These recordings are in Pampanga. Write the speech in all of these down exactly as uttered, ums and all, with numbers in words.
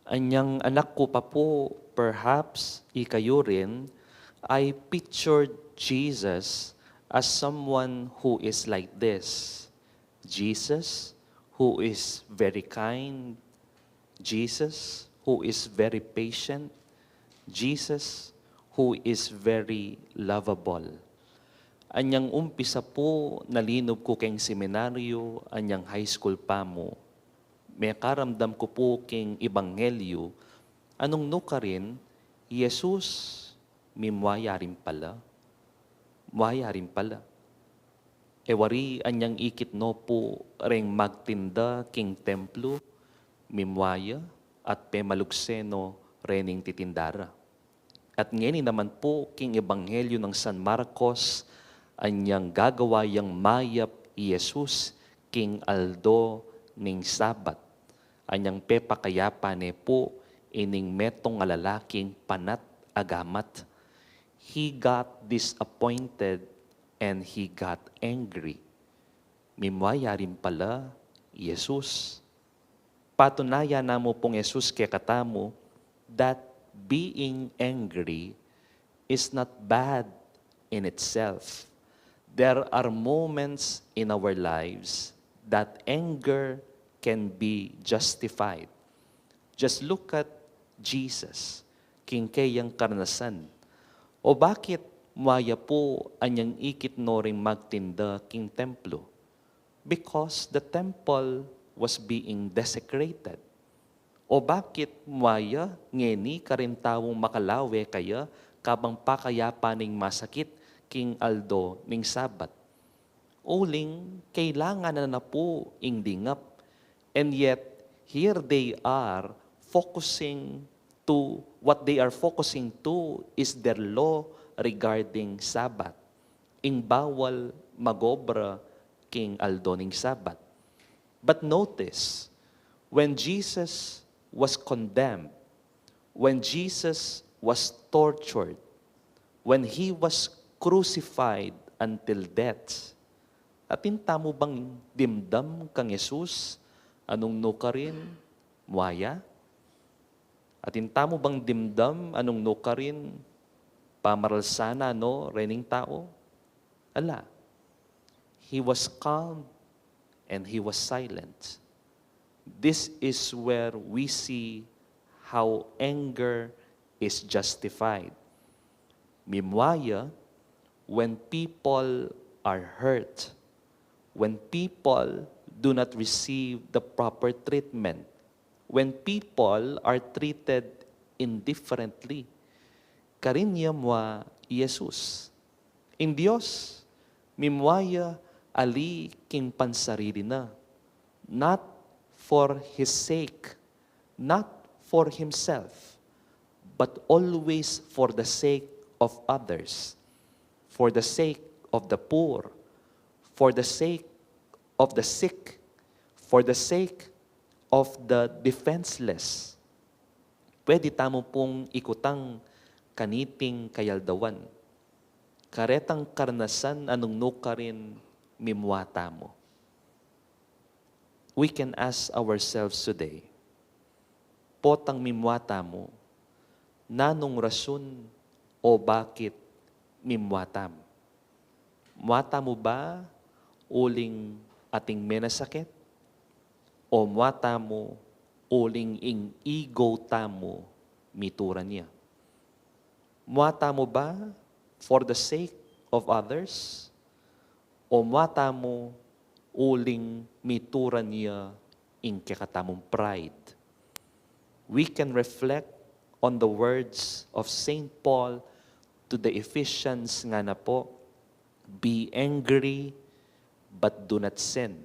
Anyang anak ku pa pu, perhaps ikayu rin, I pictured Jesus as someone who is like this. Jesus who is very kind, Jesus who is very patient, Jesus who is very lovable. Anyang umpisa pu, nalinub ku keng seminaryo, anyang high school pa mu. Mekaramdam ku pu king ebanghelyo, a nung nukarin, Jesus, mimua ya rin pala. Mua ya rin pala. E wari anyang ikit no pu reng magtinda king templo, mimua ya at pemalugse no rening titinda ra. At ngeni naman pu king ebanghelyo nang San Marcos, anyang gagawa yang mayap i Jesus king aldo ning Sabat. Anyang pepakayapa ne pu ining metung a lalaking panat a gamat. He got disappointed and he got angry. Mimua ya rin pala i Jesus. Patunayan na mu pung Jesus kekatamu that being angry is not bad in itself. There are moments in our lives that anger can be justified. Just look at Jesus, king keyang karnasan. O bakit mua ya pu anyang ikit no ring magtinda king templo? Because the temple was being desecrated. O bakit mua ya ngeni karing taung makalawe kaya kabang pakayapa ning masakit king aldo ning Sabat? Uling kailangan na na pu ing dingap. And yet, here they are focusing to, what they are focusing to is their law regarding Sabat. Ing bawal magobra king aldo ning Sabat. But notice, when Jesus was condemned, when Jesus was tortured, when he was crucified until death, atin tamu bang dimdam kang Jesus a nung nukarin, mua ya? Atin tamu bang dimdam a nung nukarin, pamaralsa na no rening tau? Ala. He was calm and he was silent. This is where we see how anger is justified. Mimua ya, when people are hurt, when people do not receive the proper treatment, when people are treated indifferently, karin ya mua i Jesus. Ing Dios, mimua ya ali king pansarili na, not for his sake, not for himself, but always for the sake of others, for the sake of the poor, for the sake of the sick, for the sake of the defenseless. Pwede tamu pung ikutang kaniting kayaldawan. Karetang karnasan a nung nukarin mimua tamu. We can ask ourselves today, potang mimua tamu, nanung rason o bakit mimua tamu? Mua tamu ba uling ating menasakit? O mua tamu uling ing ego tamu mituran ya? Mua tamu ba for the sake of others? O mua tamu uling mituran ya ing kekatamung pride? We can reflect on the words of Saint Paul to the Ephesians, ngana pu, "Be angry, but do not sin.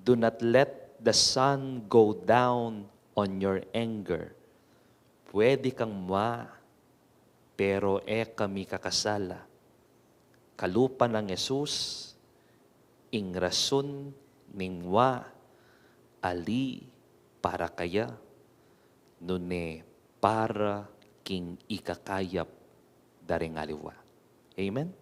Do not let the sun go down on your anger." Pwede kang mua, pero e ka mikakasala. Kalupa nang Jesus, ing rason ning mua ali para kaya, nune para king ikakayap da ring aliwa. Amen?